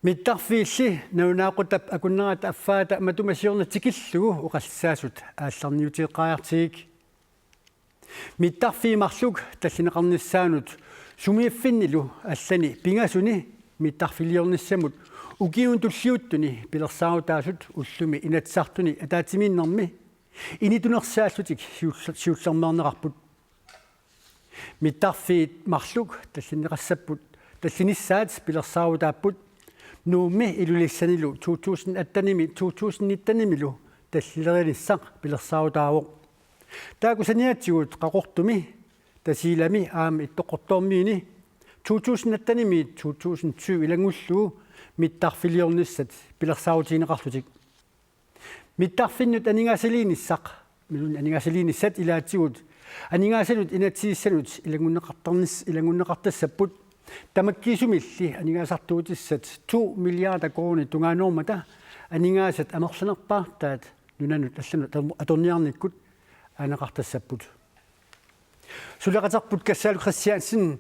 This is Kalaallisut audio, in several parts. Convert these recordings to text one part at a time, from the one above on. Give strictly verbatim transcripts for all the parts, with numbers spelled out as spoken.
Mittarfiilli nalunaaqutap akunnerata affaata matuma siorna tikillugu oqallisaasut aallarniuteqqaartigik. Mittarfiit marluk tallineqarnissaannut sumiiffinnilu allani pingasuni mittarfiliornissamut ukiuni tulliuttuni pilersaarutaasut ullumi Inatsisartuni ataatsimiinnermi initunersaallutik siull-, siullermeerneqarput. Mittarfiit marluk tallinneqassapput, tallinissaat pilersaarutaapput Nuummi Ilulissanilu to tusind attenimi to tusind nittenimilu tallilerinissaq pilersaarutaavoq. Taakku saniatigut Qaqortumi, Tasiilami aamma Ittoqqortoormiuni to tusind attenimi to tusind tyve ilanngullugu mittarfiliornissat pilersaarutigineqarlutik. Mittarfinnut aningaasaliinissaq, miluunniit aningaasaliinissat ilaatigut aningaasanut inatsisissanut ilanngunneqartarnis-, ilanngunneqartassapput, tamakkiisumilli aningaasartuutissat to milliarder koruunit tungaanoormata aningaasat amerlanerpaartaat nunanut allanut ator-, atorniarnikkut aaneqartassapput. Suleqaterput Kassaaluk Kristiansen,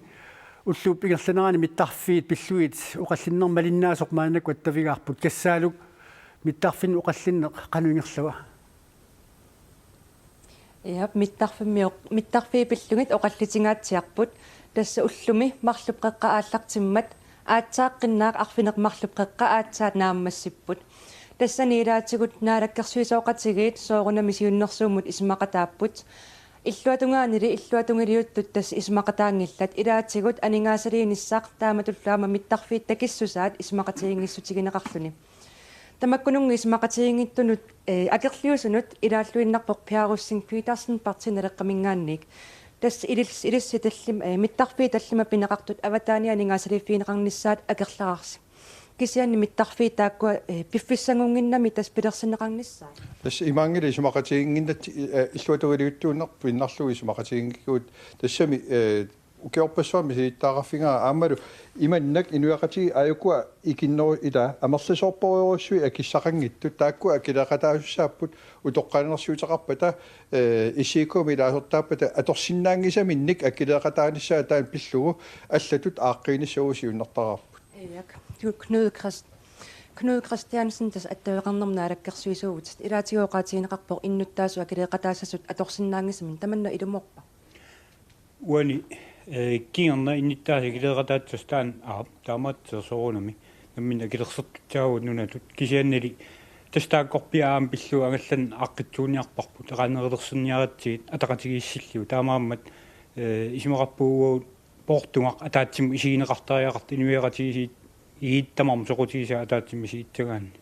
ulluup ingerlanerani mittarfiit pillugit oqallinneq malinnaasoq maannakkut attavigaarput. Kassaaluk, mittarfinnut oqallinneq qanoq ingerlava? Ja, mittarfimmi oq-, mittarfiit pillugit oqallitingaatsiarput. Tassa ullumi marluk qeqqa aallartimmat, aatsaaqqinnaaq arfineq-marluk qeqqa aatsaat naammassipput. Tassani ilaatigut naalakkersuisooqatigiit soorunami siunnersuummut isumaqataapput. Illuatungaanili illuatungiliuttut tassa isumaqataanngillat, ilaatigut aningaasaliinissaq taamatullu aamma mittarfiit takissusaat isumaqatigiinngissutigineqarluni. Tamakkununnga isumaqatigiinngitsunut, eh, akerliusunut ilaalluinnarpoq Pia Rosing Petersen, Partii Naleqqaminngaanniit. Tassa ilis-, ilissi tallim-, eh, mittarfiit tallimat pineqartut avataaniit aningaasaliiffigineqarnissaat akerlararsi. Kisianni mittarfiit taakkua, eh, piffissangunnginnami tassa pilersinneqarnissaat. Tassa imaanngilaq isumaqatigiinnginnatsigit, eh, illuatungiliuttuunerput innarlugu isumaqatigiinngikkuit, tassami, eh, ukiorpassuarni misilittagaqarfigaara aammalu imannak inuiaqatigiit aajukua ikinneru-, ila amerlasoorporujussuit akissaqanngitsut, taakkua akileeqataasussaapput utoqqalinersiuteqarpata, eh, S I K-mi ilaasortaappata atorsinnaanngisaminnik akileeqataanissaa taanna pillugu allatut aaqqiinissagut siunertaraarput. Iak, Knud Christ-, Knud Christiansen, tassa attaveqarnermut naalakkersuisuuvutit. Ilaatigut oqaatigineqarpoq innuttaasut akileeqataassasut atorsinnaanngisamik, tamanna ilumoorpa? Uani, eh, kingorna innuttaasut akileeqataassasut taanna aap, taamaattoq soorunami. Namminneq akilersortussaavugut nunatut. Kisiannili tassa taakkorpiaq aamma pillugu angallanneq aaqqissuunniarparput, eqaannerulersorniaritsigit ataqatigiissillugu. Taamaammat, eh, isumaqarpunga uagut poortugaq ataatsimut isigineqartariaqartoq inuiaqatigiit tamarmik soqutigisaat ataatsimut isigissagaanni.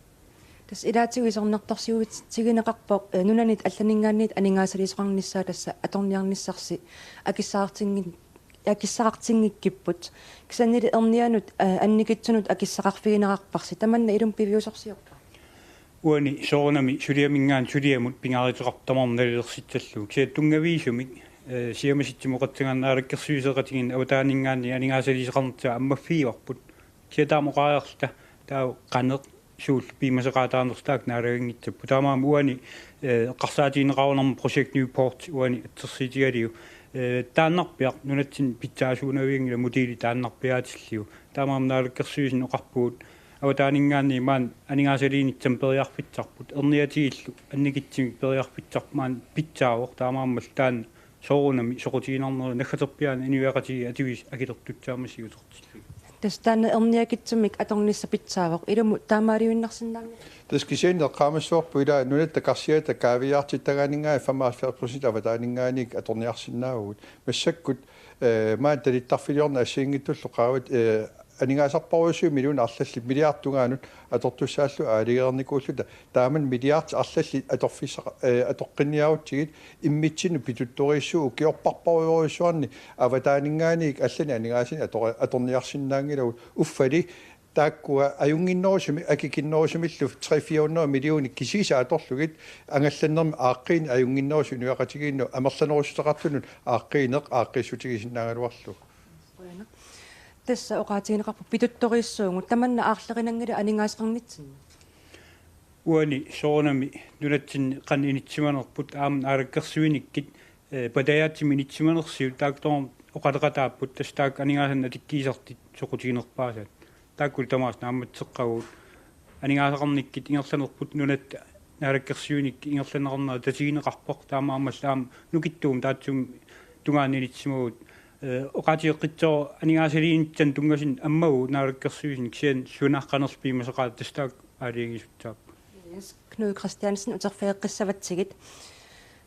Tassa ilaatigut isornartorsiutigineqarpoq, eh, nunanit allaninngaanniit aningaasaliisoqarnissaa tassa atorniarnissarsi akissaqartinngin-, akissaqartinngikkipput. Kisiannili ernianut, eh, annikitsunut akissaqarfigineqarparsi. Tamanna ilumut piviusorsiorpa? Uani soorunami suliaminngaanniit suliamut pingaaruteqartoq tamarmi nalilersussallugit. Kisianni tunngaviusumik, eh, siammasitsimoqassagaanni naalakkersuisooqatigiinni avataaninngaanniit aningaasaliisoqarnissaa ammaffigivarput. Kisianni taama oqariarluta taava qanoq suullu piumasaqaataanersoq taakku naalaganngitsappat. Taamaammat uani, eh, eqqarsaatigineqarunarmat Project Newport uani assersuutigaliuk, eh, taannarpiaq nunatsinni pitsaasuunavianngilaq, modeli taannarpiaatillugu. Taamaammat naalakkersuisuni oqarpugut avataaninngaanniit maani aningaasaliinissami periarfissarput, erniatitillu annikitsumik periarfissarput maani pitsaavoq, taamaammallu taanna soorunami soqutiginarneruvoq, naggaterpiaani inuiaqatigiit atuisut akilertussaammassuk siusortillugit. Tassa taanna erniakitsumik atornissaq pitsaavoq, ilumut taamaaliuinnarsinnaanngilaq? Tassa kisianni eqqaamassavarput ila nunatta karsiata kaaviiaartittagaaninngaanniit femoghalvfjerds procent avataaninngaanniit atorniarsinnaavugut. Massakkut, eh, maani talittarfiliorneq assigiinngitsullu qaavat, eh, aningaasarparujussuit millionit arlallit milliardit tungaanut atortussaallutik aalajangereernikuulluta. Taamani milliardit arlallit atorfissaqa-, eh, atoqqinniarutsigit immitsinnut pituttoriissuugut, ukiorparparujorujussuarni avataaninngaanniit allanik aningaasanik ator-, atorniarsinnaanngilagut. Uffali taakkua ajunnginnerusumi-, akikinnerusumillu tre fire hundrede millionit kisiisa atorlugit angallannermi aaqqiineq ajunnginnerusut inuiaqatigiinnut amerlanerussuteqartunut aaqqiineq aaqqiissutigisinnaagaluarlugu. Qujanaq. Tassa oqaatigineqarpoq pituttoriissuugut, tamanna aarlerinanngilaq aningaasaqarnitsinni? Uani soorunami nunatsinni qanoq inissimanerput aamma naalakkersuinikkut, eh, patajaatsumik inissimanersiut taakku tamarmik oqaloqataapput, tassa taakku aningaasanut atukkiisartut soqutiginerpaasaat. Taakkulu tamaasa naammatseqqagut. Aningaasaqarnikkut ingerlanerput nunatta naalakkersuinikkut ingerlanneqarnera tatigineqarpoq, taamaammallu aamma nukittuumik taassuma tungaanut inissimavugut. Eh, oqaatigeqqissaaq aningaasaliinitsinni tunngasunut ammagut naalakkersuisuni kisianni sunaqqanerpiimasaqaat tastaak aalajangiisussaapput. Yes, Knud Kristiansen, uterfigeqqissavatsigit.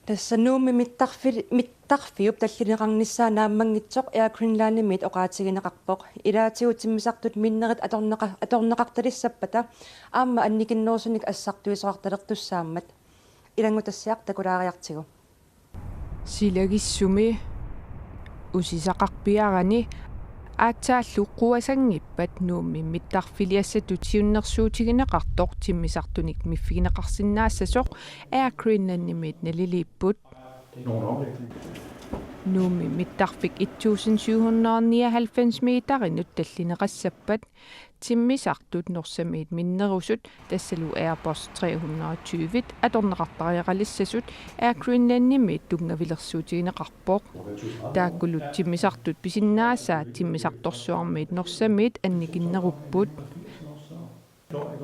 Tassa Nuummi mittarfi-, mittarfiup tallineqarnissaa naammanngitsoq Air Greenlandimiit oqaatigineqarpoq. Ilaatigut timmisartut minnerit atorneqa-, atorneqartalissappata aamma annikinnerusunik assartuisoqartalertussaammat. Ilanngutassiaq takulaariartigu. Silagissumi usisaqarpiarani aatsaallu quasanngippat Nuummi mittarfiliassatut siunnersuutigineqartoq timmisartunik miffigineqarsinnaassasoq Air Greenlandimiit naliliipput. Nuummi mittarfik et tusind syv hundrede nioghalvfems meterinut tallineqassappat timmisartut Norsamiit minnerusut tassalu Airbus tre hundrede og tyve atorneqartariaqalissasut Air Greenlandimiit tunngavilersuutigineqarpoq. Taakkulu timmisartut pisinnaasaat timmisartorsuarmiit Norsamiit annikinnerupput.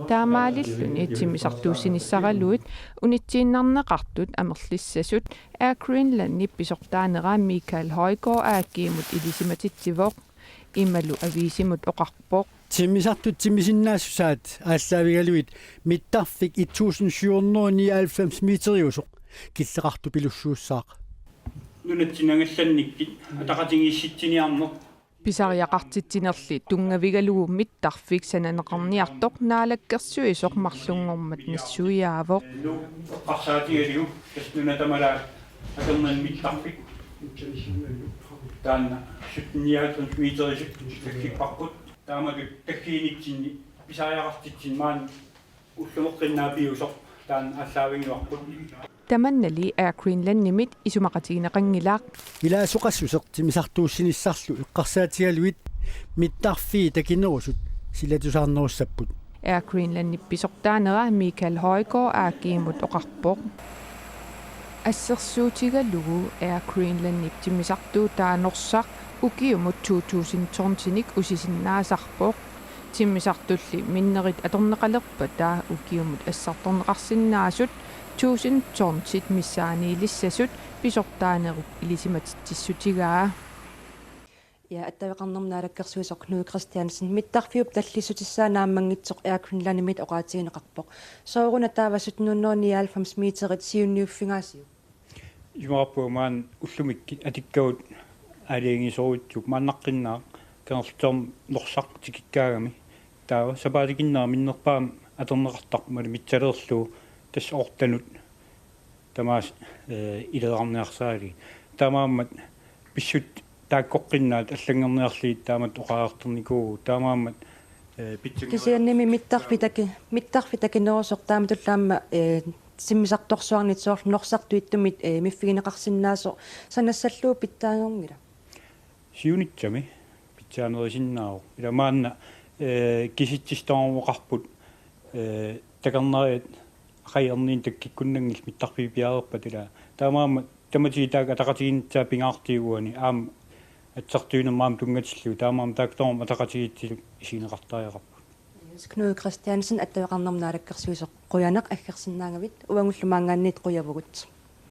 Taamaalilluni timmisartuussinissaraluit unitsiinnarneqartut amerlissasut Air Greenlandip pisortaanera Michael Højgaard A G-mut ilisimatitsivoq. Imalu aviisimut oqarpoq. Timmisartut timmisinnaassusaat aallaavigalugit mittarfik et tusind syv hundrede nioghalvfems meteriusoq killeqartupilussuussaaq. Nunatsinni angallannikkut ataqatigiissitsiniarneq. Pisariaqartitsinerli tunngavigalugu mittarfik sananeqarniartoq naalakkersuisoq marlunngormat nassuiaavoq. Eqqarsaatigalugu tassa nuna tamalaat akornanni mittarfik. Taanna sytten nioghalvfems meterisut takkipparput. Taamatut takkiinitsinni pisariaqartitsinni maani ullumeqqinnaat piusoq taanna aallaavigivarput. Tamannali Air Greenlandimit isumaqatigineqanngilaq. Ilaasoqassuseq timmisartuussinissarlu eqqarsaatigalugit mittarfiit takinerusut silatusaarnerussapput. Air Greenlandip pisortaanera Michael Højgaard A G-mut oqarpoq. Assersuutigalugu Air Greenlandip timmisartuutaa Norsaq ukiumut to tusind tonsinik usisinnaasarpoq. Timmisartulli minnerit atorneqalerpata ukiumut assartorneqarsinnaasut tusind tonsit missaaniilissasut pisortaanerup ilisimatitsissutigaa. Ja, attaveqarnermut naalakkersuisoq Knud Kristiansen mittarfiup tallissutissaa naammanngitsoq Air Greenlandimiit oqaatigineqarpoq. Sooruna taava sytten hundrede nioghalvfems meterit siunniuffigaasiuk? Isumaqarpunga maani ullumikkut atikkagut aalajangiisorujuttut maannaqqinnaaq Kangerlussuarmi Norsaq tikikkaangami. Taava sapaatikinnerit minnerpaamik atorneqartarput maani mitsaleerlugu tassa ortanut tamaasa, eh, ilereerniarsaralugit. Taamaammat pissutsit taakkoqqinnaat allanngorniarlugit taamatut oqariartornikuuvugut. Taamaammat, eh, pitsanngoria- Kisiannimi mittarfik taki-, mittarfik takinerusoq taamatullu aamma, eh, timmisartorsuarnit soorlu Norsartuittumit, eh, miffigineqarsinnaasoq sanassallugu pitsaanerunngilaq. Siunissami pitsaanerusinnaavoq. Ila maanna, eh, kisitsisitaqarpoq, eh, takornariat aqagu erniinnaq takkukkunnanngillat mittarfiit piareerpata ila. Taamaammat tamatigut taakku ataqatigiinnissaat pingaartigut uani aamma assartuinermut aamma tunngatillugu taamaammat taakku tamarmik ataqatigiissillugit isigineqartariaqarput. Knud Kristiansen, attaveqarnermut naalakkersuisoq, qujanaq aggersinnaagavit, uagullu maanngaanniit qujavugut.